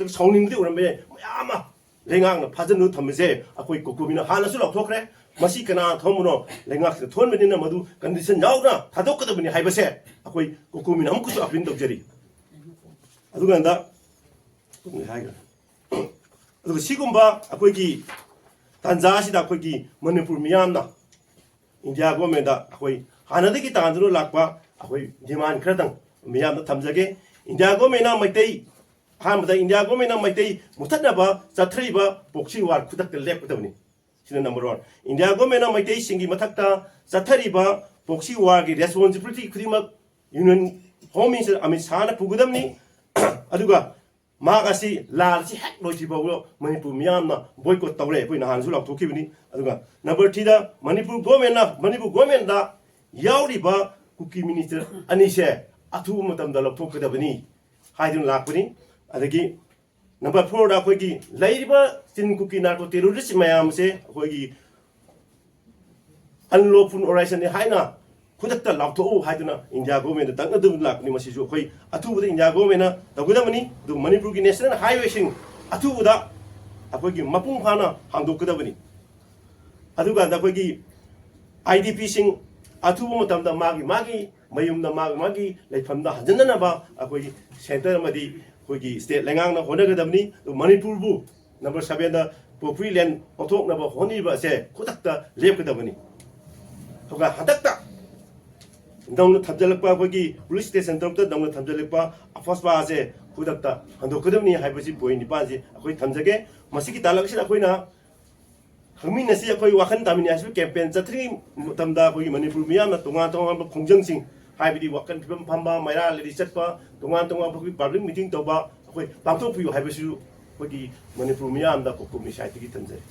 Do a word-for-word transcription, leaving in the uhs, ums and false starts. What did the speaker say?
ꯁꯥꯎꯅꯤꯡꯕꯗꯤ ꯑꯣꯏꯔꯝꯕ ꯌꯥꯏ꯫ ꯃꯌꯥꯝ ꯑꯃ ꯂꯩꯉꯥꯛꯅ ꯐꯥꯖꯤꯟꯗꯨꯅ ꯊꯝꯕꯁꯦ ꯑꯩꯈꯣꯏ ꯀꯣꯀꯣꯃꯤꯅ ꯍꯥꯟꯅꯁꯨ ꯂꯥꯎꯊꯣꯛꯈ꯭ꯔꯦ꯫ ꯃꯁꯤ ꯀꯅꯥꯅ ꯊꯝꯕꯅꯣ? ꯂꯩꯉꯥꯛꯁꯤꯗ ꯊꯣꯛꯍꯟꯕꯅꯤꯅ ꯃꯗꯨ ꯀꯟꯗꯤꯁꯟ ꯌꯥꯎꯗꯅ ꯊꯥꯗꯣꯛꯀꯗꯕꯅꯤ ꯍꯥꯏꯕꯁꯦ ꯑꯩꯈꯣꯏ ꯀꯣꯀꯣꯃꯤꯅ ꯑꯃꯨꯛꯀꯁꯨ ꯑꯄꯤꯜ ꯇꯧꯖꯔꯤ꯫ ꯑꯗꯨꯀꯥꯟꯗ ꯍꯥꯏꯈ꯭ꯔꯦ꯫ ꯑꯗꯨꯒ ꯁꯤꯒꯨꯝꯕ ꯑꯩꯈꯣꯏꯒꯤ ꯇꯥꯟꯖꯥ ꯑꯁꯤꯗ ꯑꯩꯈꯣꯏꯒꯤ ꯃꯅꯤꯄꯨꯔ ꯃꯤꯌꯥꯝꯅ ꯏꯟꯗꯤꯌꯥ ꯒꯣꯔꯃꯦꯟꯗ ꯑꯩꯈꯣꯏ ꯍꯥꯟꯅꯗꯒꯤ ꯇꯥꯟꯗꯨꯅ ꯂꯥꯛꯄ ꯑꯩꯈꯣꯏ ꯗꯤꯃꯥꯟ ꯈꯔꯗꯪ ꯃꯤꯌꯥꯝꯗ ꯊꯝꯖꯒꯦ꯫ ꯏꯟꯗꯤꯌꯥ ꯒꯣꯔꯃꯦꯟꯅ ꯃꯩꯇꯩ, ꯑꯍꯥꯟꯕꯗ ꯏꯟꯗꯤꯌꯥ ꯒꯣꯔꯃꯦꯟꯅ ꯃꯩꯇꯩ ꯃꯨꯊꯠꯅꯕ ꯆꯠꯊꯔꯤꯕ ꯄ꯭ꯔꯣꯛꯁꯤ ꯋꯥꯔ ꯈꯨꯗꯛꯇ ꯂꯦꯞꯀꯗꯕꯅꯤ꯫ ꯁꯤꯅ ꯅꯝꯕꯔ ꯋꯥꯟ꯫ ꯏꯟꯗꯤꯌꯥ ꯒꯣꯔꯃꯦꯟꯅ ꯃꯩꯇꯩꯁꯤꯡꯒꯤ ꯃꯊꯛꯇ ꯆꯠꯊꯔꯤꯕ ꯄ꯭ꯔꯣꯛꯁꯤ ꯋꯥꯔꯒꯤ ꯔꯦꯁꯄꯣꯟꯁꯤꯕꯤꯂꯤꯇꯤ ꯈꯨꯗꯤꯡꯃꯛ ꯌꯨꯅꯤꯌꯟ ꯍꯣꯝ ꯃꯤꯅꯤꯁꯇꯔ ꯑꯃꯤꯠ ꯁꯥꯍꯅ ꯄꯨꯒꯗꯕꯅꯤ꯫ ꯑꯗꯨꯒ ꯃꯍꯥꯛ ꯑꯁꯤ ꯂꯥꯜ ꯑꯁꯤ ꯍꯦꯛ ꯂꯣꯏꯗ꯭ꯔꯤ ꯐꯥꯎꯕ ꯃꯅꯤꯄꯨꯔ ꯃꯤꯌꯥꯝꯅ ꯕꯣꯏꯀꯣꯠ ꯇꯧꯔꯦ꯫ ꯑꯩꯈꯣꯏ ꯅꯍꯥꯟꯁꯨ ꯂꯥꯎꯊꯣꯛꯈꯤꯕꯅꯤ꯫ ꯑꯗꯨꯒ ꯅꯝꯕꯔ ꯊ꯭ꯔꯤꯗ ꯃꯅꯤꯄꯨꯔ ꯒꯣꯔꯃꯦꯟꯅ, ꯃꯅꯤꯄꯨꯔ ꯒꯣꯔꯃꯦꯟꯗ ꯌꯥꯎꯔꯤꯕ ꯀꯨꯀꯤ ꯃꯤꯅꯤꯁꯇꯔ ꯑꯅꯤꯁꯦ ꯑꯊꯨꯕ ꯃꯇꯝꯗ ꯂꯧꯊꯣꯛꯀꯗꯕꯅꯤ ꯍꯥꯏꯗꯨꯅ ꯂꯥꯛꯄꯅꯤ꯫ ꯑꯗꯒꯤ ꯅꯝꯕꯔ ꯐꯣꯔꯗ ꯑꯩꯈꯣꯏꯒꯤ ꯂꯩꯔꯤꯕ ꯆꯤꯟ ꯀꯨꯀꯤ ꯅꯥꯔꯀꯣ ꯇꯦꯔꯣꯔꯤꯁ ꯃꯌꯥꯝꯁꯦ ꯑꯩꯈꯣꯏꯒꯤ ꯑꯟꯂꯣꯐꯨꯜ ꯑꯣꯔꯒꯅꯥꯏꯖꯦꯁꯟꯅꯤ ꯍꯥꯏꯅ ꯈꯨꯗꯛꯇ ꯂꯥꯎꯊꯣꯛꯎ ꯍꯥꯏꯗꯨꯅ ꯏꯟꯗꯤꯌꯥ ꯒꯣꯔꯃꯦꯟꯗ ꯇꯛꯅꯗꯨꯅ ꯂꯥꯛꯄꯅꯤ꯫ ꯃꯁꯤꯁꯨ ꯑꯩꯈꯣꯏ ꯑꯊꯨꯕꯗ ꯏꯟꯗꯤꯌꯥ ꯒꯣꯔꯃꯦꯟꯅ ꯇꯧꯒꯗꯕꯅꯤ꯫ ꯑꯗꯨ ꯃꯅꯤꯄꯨꯔꯒꯤ ꯅꯦꯁꯅꯦꯜ ꯍꯥꯏꯋꯦꯁꯤꯡ ꯑꯊꯨꯕꯗ ꯑꯩꯈꯣꯏꯒꯤ ꯃꯄꯨꯡ ꯐꯥꯅ ꯍꯥꯡꯗꯣꯛꯀꯗꯕꯅꯤ꯫ ꯑꯗꯨꯀꯥꯟꯗ ꯑꯩꯈꯣꯏꯒꯤ ꯑꯥꯏ ꯗꯤ ꯄꯤꯁꯤꯡ ꯑꯊꯨꯕ ꯃꯇꯝꯗ ꯃꯥꯒꯤ ꯃꯥꯒꯤ ꯃꯌꯨꯝꯗ, ꯃꯥꯒꯤ ꯃꯥꯒꯤ ꯂꯩꯐꯝꯗ ꯍꯟꯖꯤꯟꯅꯅꯕ ꯑꯩꯈꯣꯏꯒꯤ ꯁꯦꯟꯇꯔ ꯑꯃꯗꯤ ꯑꯩꯈꯣꯏꯒꯤ ꯁ꯭ꯇꯦꯠ ꯂꯩꯉꯥꯛꯅ ꯍꯣꯠꯅꯒꯗꯕꯅꯤ꯫ ꯑꯗꯨ ꯃꯅꯤꯄꯨꯔꯕꯨ ꯅꯝꯕꯔ ꯁꯕꯦꯟꯗ ꯄꯣꯄꯨꯂꯔ ꯂꯦꯟ ꯑꯣꯟꯊꯣꯛꯅꯕ ꯍꯣꯠꯅꯔꯤꯕ ꯑꯁꯦ ꯈꯨꯗꯛꯇ ꯂꯦꯞꯀꯗꯕꯅꯤ꯫ ꯑꯗꯨꯒ ꯍꯟꯗꯛꯇ ꯅꯧꯅ ꯊꯝꯖꯤꯜꯂꯛꯄ ꯑꯩꯈꯣꯏꯒꯤ ꯄꯨꯂꯤꯁ ꯁ꯭ꯇꯦꯁꯟ ꯇꯔꯨꯛꯇ ꯅꯧꯅ ꯊꯝꯖꯤꯜꯂꯛꯄ ꯑꯐꯣꯁꯄꯥ ꯑꯁꯦ ꯈꯨꯗꯛꯇ ꯍꯟꯗꯣꯛꯀꯗꯕꯅꯤ ꯍꯥꯏꯕꯁꯤ ꯄꯣꯏꯟ ꯅꯤꯄꯥꯟꯁꯤ ꯑꯩꯈꯣꯏ ꯊꯝꯖꯒꯦ꯫ ꯃꯁꯤꯒꯤ ꯇꯥꯂꯛ ꯑꯁꯤꯗ ꯑꯩꯈꯣꯏꯅ ꯈꯪꯃꯤꯟꯅꯁꯤ, ꯑꯩꯈꯣꯏ ꯋꯥꯈꯜ ꯇꯥꯃꯤꯟꯅꯁꯤ ꯍꯥꯏꯕ ꯀꯦꯝꯄꯦꯟ ꯆꯠꯊ꯭ꯔꯤꯉꯩ ꯃꯇꯝꯗ ꯑꯩꯈꯣꯏꯒꯤ ꯃꯅꯤꯄꯨꯔ ꯃꯤꯌꯥꯝꯅ ꯇꯣꯉꯥꯟ ꯇꯣꯉꯥꯟꯕ ꯈꯣꯡꯖꯪꯁꯤꯡ, ꯍꯥꯏꯕꯗꯤ ꯋꯥꯈꯜ ꯐꯤꯕꯝ ꯐꯝꯕ, ꯃꯩꯔꯥ ꯂꯩꯔꯤ ꯆꯠꯄ, ꯇꯣꯉꯥꯟ ꯇꯣꯉꯥꯟꯕ ꯑꯩꯈꯣꯏꯒꯤ ꯄꯕ꯭ꯂꯤꯛ ꯃꯤꯇꯤꯡ ꯇꯧꯕ, ꯑꯩꯈꯣꯏ ꯄꯥꯡꯊꯣꯛꯄꯤꯌꯨ ꯍꯥꯏꯕꯁꯤꯁꯨ ꯑꯩꯈꯣꯏꯒꯤ ꯃꯅꯤꯄꯨꯔ ꯃꯤꯌꯥꯝꯗ ꯀꯣꯀꯣꯃꯤ ꯁꯥꯏꯠꯇꯒꯤ ꯊꯝꯖꯔꯤ꯫